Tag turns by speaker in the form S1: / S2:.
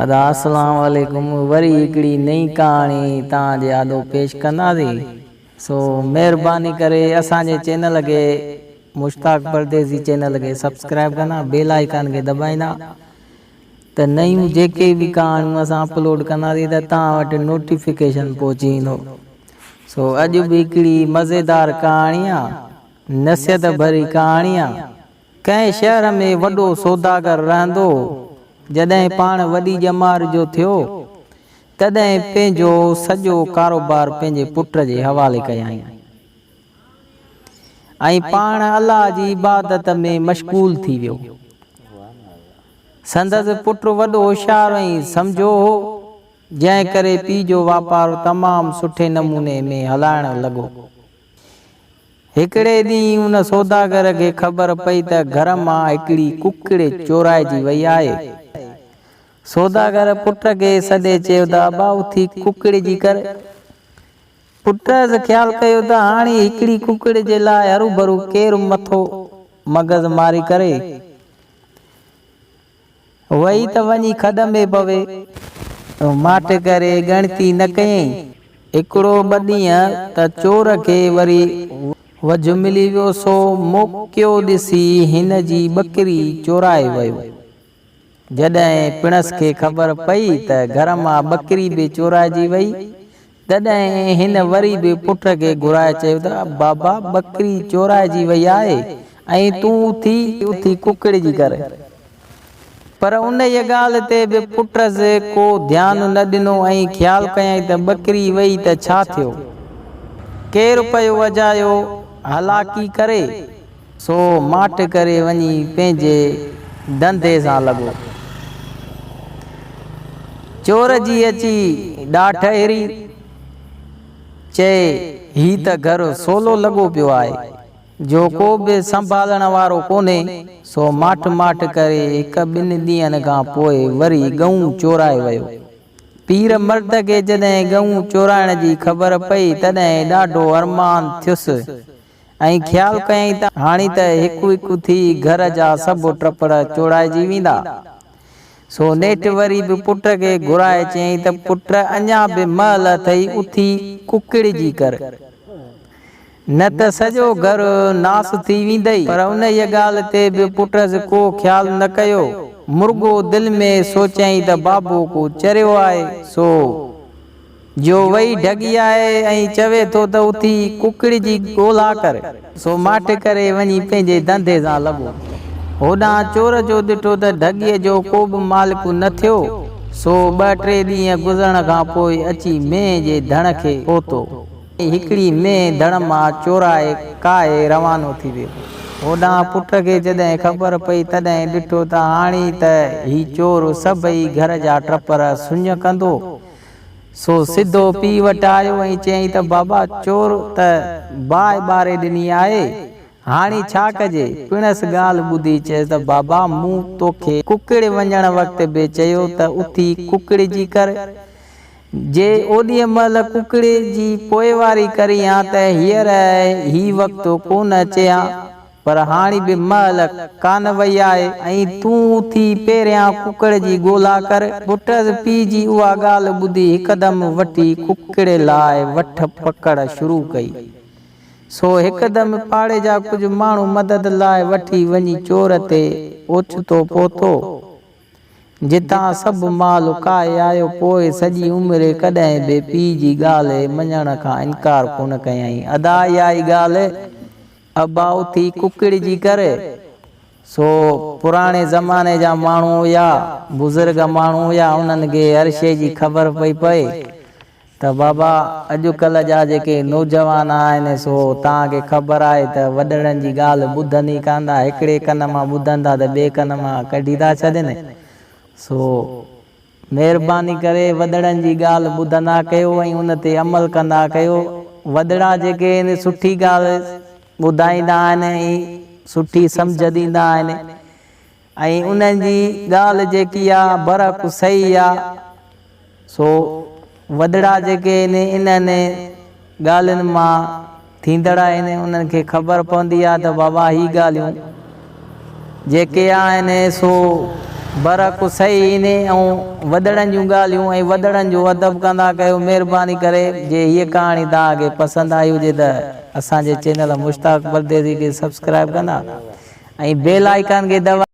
S1: ادا اسلام عليڪم وري هڪڙي نئين ڪهاڻي توهان جي آڏو پيش ڪنداسين سو مهرباني ڪري اسان جي چينل کي مشتاق پرديسي چينل کي سبسڪرائب ڪندا بيل آئيڪان کي دٻائيندا ته نيون جيڪي به ڪهاڻيون اسان اپلوڊ ڪنداسين ته توهان وٽ نوٽيفڪيشن پهچي ويندو سو اڄ به هڪڙي مزيدار ڪهاڻي آ نصيحت ڀري ڪهاڻي آ ڪنهن شهر ۾ وڏو سوداگر رهندو هو. جڏهن پاڻ وڏي ڄمار جو ٿيو، تڏهن پنهنجو سڄو ڪاروبار پنهنجي پٽ جي حوالي ڪيائين ۽ پاڻ الله جي عبادت ۾ مشغول ٿي ويو. سندس پٽ وڏو هوشيار ۽ سمجهو هو، جنهن ڪري پيء جو واپار تمام سٺي نموني ۾ هلائڻ لڳو. هڪڙي ڏينهن ان سوداگر کي خبر پئي ته گهر مان هڪڙي ڪڪڙي چورائجي وئي آهي. سوداگر پٽ کي سڏي چيو ته ابا اٿي ڪڪڙي جي ڪر. پٽس خيال ڪيو ته هاڻي هڪڙي ڪڪڙي جي لاء هروڀرو ڪير مٿو مغز ماري ڪري. وئي ته وڃي کڏ ۾ پوي. ماٺ ڪري ڳڻتي نه ڪيائين. هڪڙو ٻه ڏينهن ته چور کي وري وجهه ملي ويو سو موقعو ڏسي هن جي ٻڪري چورائي ويو. جڏهن پڻس کي خبر پئي ته گهر مان ٻڪري به چورائجي وئي تڏهن هن وري به پٽ کي گهرائي چيو ته بابا ٻڪري چورائجي وئي آهي ۽ تون اٿي اٿي ڪڪڙ جي ڪر. پر انهيء ڳالهه تي به پٽس ڪو ڌيان نه ڏنو ۽ خيال ڪيائين ته ٻڪري وئي ته ڇا ٿيو؟ ڪير پيو اجايو هلاڪي ڪري؟ سو ماٺ ڪري وڃي پنهنجي ڌنڌي سان لڳو. چور جي اچي ڏاٺ هري، چئي، هي ته گهر سولو لڳو پيو آهي، جو ڪو به سنڀالڻ وارو ڪونهي. سو ماٺ ماٺ ڪري هڪ ٻن ڏينهن کان پوء وري ڳئون چورائي ويو. پير مرد کي جڏهن ڳئون چورائڻ جي خبر پئي، تڏهن ڏاڍو ارمان ٿيس. ۽ خيال ڪيائين ته هاڻي ته هڪ هڪ ٿي گهر جا سڀ ٽپڙ چوڙائجي ويندا. سو نيٺ وري به پٽ کي گهرائي چيائين ته پٽ اڃا به مهل اٿئي اٿي ڪڪڙ جي ڪر. نه ته سڄو گهر ناس ٿي ويندئي. پر انهيء ڳالهه تي به پٽس ڪو خيال نه ڪيو. مرڳو دل ۾ سوچيائين ته بابو ڪو چريو آهي، سو. جو وئي ڍڳي آهي ۽ چوي ٿو ته اٿي ڪڪڙ جي ڳولا ڪر. سو ماٺ ڪري وڃي پنهنجي ڌنڌي سان لڳو. هوڏانهن چور جو ڏٺو ته ڍڳيء جو ڪو به مالڪ نه ٿيو، سو ٻه ٽي ڏينهن گذرڻ کان پوء اچي مينهن جي ڌڻ کي پهتو. ۽ هڪڙي مينهن ڌڻ مان چورائي ڪاهي روانو ٿي ويو. هوڏانهن پٽ کي جڏهن خبر پئي تڏهن ڏٺو ته هاڻي ته هي چور سڀئي گهر جا ٽپر سڃ ڪندو. سو سڌو پيء وٽ آيو ۽ چيائين ته بابا چور ته باهه ٻاري ڏني آهي، هاڻي ڇا ڪجي؟ پڻس ڳالهه ٻڌي چيس ته بابا مون توکي ڪڪڙ وڃڻ وقت به چيو ته اٿي ڪڪڙ جي ڪر، جي اوڏيء مهل ڪڪڙ جي پوئواري ڪرين ها ته هينئر هي وقت ڪونه اچي ها. پر هاڻي به مهل ڪانه وئي آهي ۽ تون اٿي پهريان ڪڪڙ جي ڳولا ڪر. پٽس پيء جي اها ڳالهه ٻڌي هڪدم وٺي ڪڪڙ لاء وٺ پڪڙ شروع ڪئي. سو هڪدم پاڙي جا ڪجهه ماڻهو مدد لاء وٺي وڃي چور تي اوچتو پهتو. جتان سڀ مال ڪاهي آيو. پوء سڄي عمر ڪڏهن به پيء جي ڳالهه مڃڻ کان انڪار ڪونه ڪيائين. ادا اها ئي ڳالهه ابا اٿي ڪڪڙ جي ڪر. سو پراڻي زماني جا ماڻهو هيا، بزرگ ماڻهو هيا، انهن کي هر شيء جي خبر پئي پئي ته بابا اڄڪلهه جا جيڪي نوجوان آهن سو توهان کي خبر آهي ته وڏڙن جي ڳالهه ٻڌن ئي ڪانه ٿا، هڪڙي ڪن مان ٻڌن ٿا ته ٻئي ڪن مان ڪڍي ٿا ڇڏين. سو مهرباني ڪري وڏڙن جي ڳالهه ٻڌندا ڪيو ۽ ان تي عمل ڪندا ڪيو. وڏڙا جيڪي آهن سٺي ڳالهه ٻڌائيندا آهن ۽ سٺي سمجهه ڏيندا آهن ۽ انهن جي ڳالهه جيڪي آ برحق صحيح آ سو وڏڙا جيڪي آهن انهن ڳالهين مان ٿيندڙ آهن انهن کي خبر پوندي آهي ته بابا هي ڳالهيون جيڪي آهن سو برحق صحيح انهي ۽ وڏڙن جون ڳالهيون ۽ وڏڙن جو ادب ڪندا ڪيو مهرباني ڪري جي هيء ڪهاڻي توهان کي پسند آئي هجي ته اسان جي چينل مشتاق پرديسي کي سبسڪرائب ڪندا ۽ بيل آئيڪان کي دٻائي.